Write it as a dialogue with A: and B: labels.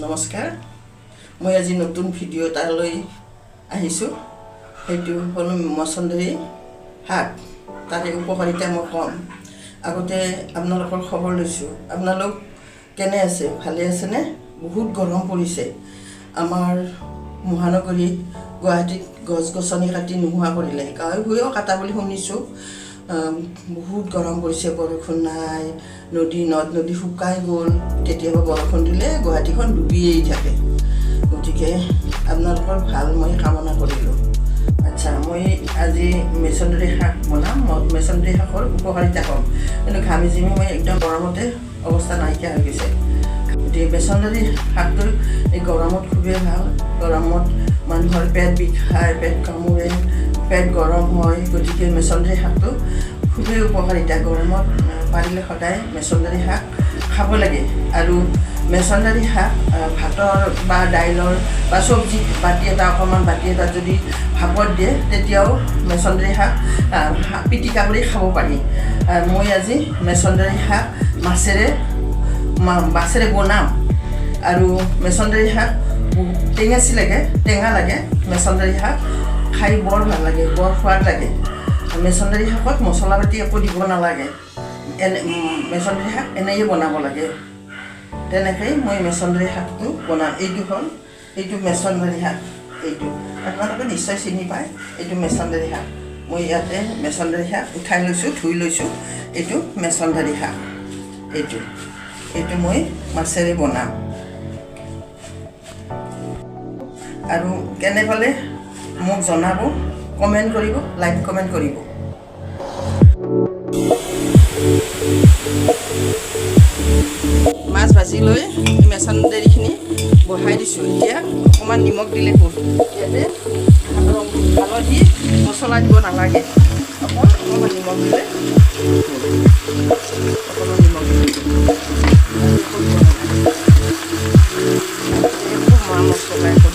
A: নমস্কাৰ, মই আজি নতুন ভিডিঅ' এটালৈ আহিছোঁ। সেইটো হ'ল মচন্দৰী শাক, তাৰে উপকাৰিতা মই ক'ম। আগতে আপোনালোকৰ খবৰ লৈছোঁ, আপোনালোক কেনে আছে? ভালে আছেনে? বহুত গৰম পৰিছে। আমাৰ মহানগৰী গুৱাহাটীত গছ গছনি কাটি নোহোৱা কৰিলে, গাঁৱে ভূঞেও কাটা বুলি শুনিছোঁ। বহুত গৰম পৰিছে, বৰষুণ নাই, নদী নদ নদী শুকাই গ'ল। কেতিয়াবা বৰষুণ দিলে গুৱাহাটীখন ডুবিয়েই থাকে। গতিকে আপোনালোকৰ ভাল মই কামনা কৰিলোঁ। আচ্ছা, মই আজি মেচন্দৰী শাক বনাম। মেচন্দৰী শাকৰ উপকাৰিতা ক'ম, কিন্তু ঘামি জিমি মই একদম গৰমতে অৱস্থা নাইকিয়া হৈ গৈছে। গতিকে মেচন্দৰী শাকটো এই গৰমত খুবেই ভাল। গৰমত মানুহৰ পেট বিষায়, পেট কামোৰে, পেট গৰম হয়। গতিকে মেচন্দৰী শাকটো খুবেই উপকাৰিতা। গৰমত পাৰিলে সদায় মেচন্দৰী শাক খাব লাগে। আৰু মেচন্দৰী শাক ভাতৰ বা দাইলৰ বা চব্জি বাতি এটা, অকণমান বাতি এটাত যদি ভাপত দিয়ে, তেতিয়াও মেচন্দৰী শাক পিটিকা কৰি খাব পাৰি। মই আজি মেচন্দৰী শাক মাছেৰে বনাম। আৰু মেচন্দৰী শাক টেঙাচি লাগে, টেঙা লাগে। মেচন্দৰী শাক খাই বৰ ভাল লাগে, বৰ সোৱাদ লাগে। মেচন্দৰী শাকত মছলা পাতি একো দিব নালাগে। এনে মেচন্দৰী শাক এনেয়ে বনাব লাগে। তেনেকেই মই মেচন্দৰী শাকটো বনাম। এইটো হ'ল, এইটো মেচন্দৰী শাক। এইটো আপোনালোকে নিশ্চয় চিনি পায়, এইটো মেচন্দৰী শাক। মই ইয়াতে মেচন্দৰী শাক উঠাই লৈছোঁ, ধুই লৈছোঁ। এইটো মেচন্দৰী শাক। এইটো মই মাছেৰে বনাম। আৰু কেনে পালে মোক জনাব, কমেণ্ট কৰিব, লাইক কমেণ্ট কৰিব। মাছ ভাজি লৈ মেচন্দৰীখিনি বহাই দিছোঁ। এতিয়া অকণমান নিমখ দিলে হ'ল। ইয়াতে হালধি মছলা দিব নালাগে, অকল অকণমান নিমখ দিলে হ'ল। অকণমান নিমখ দিলে একো দিব নালাগে, একো মা মছলা একো।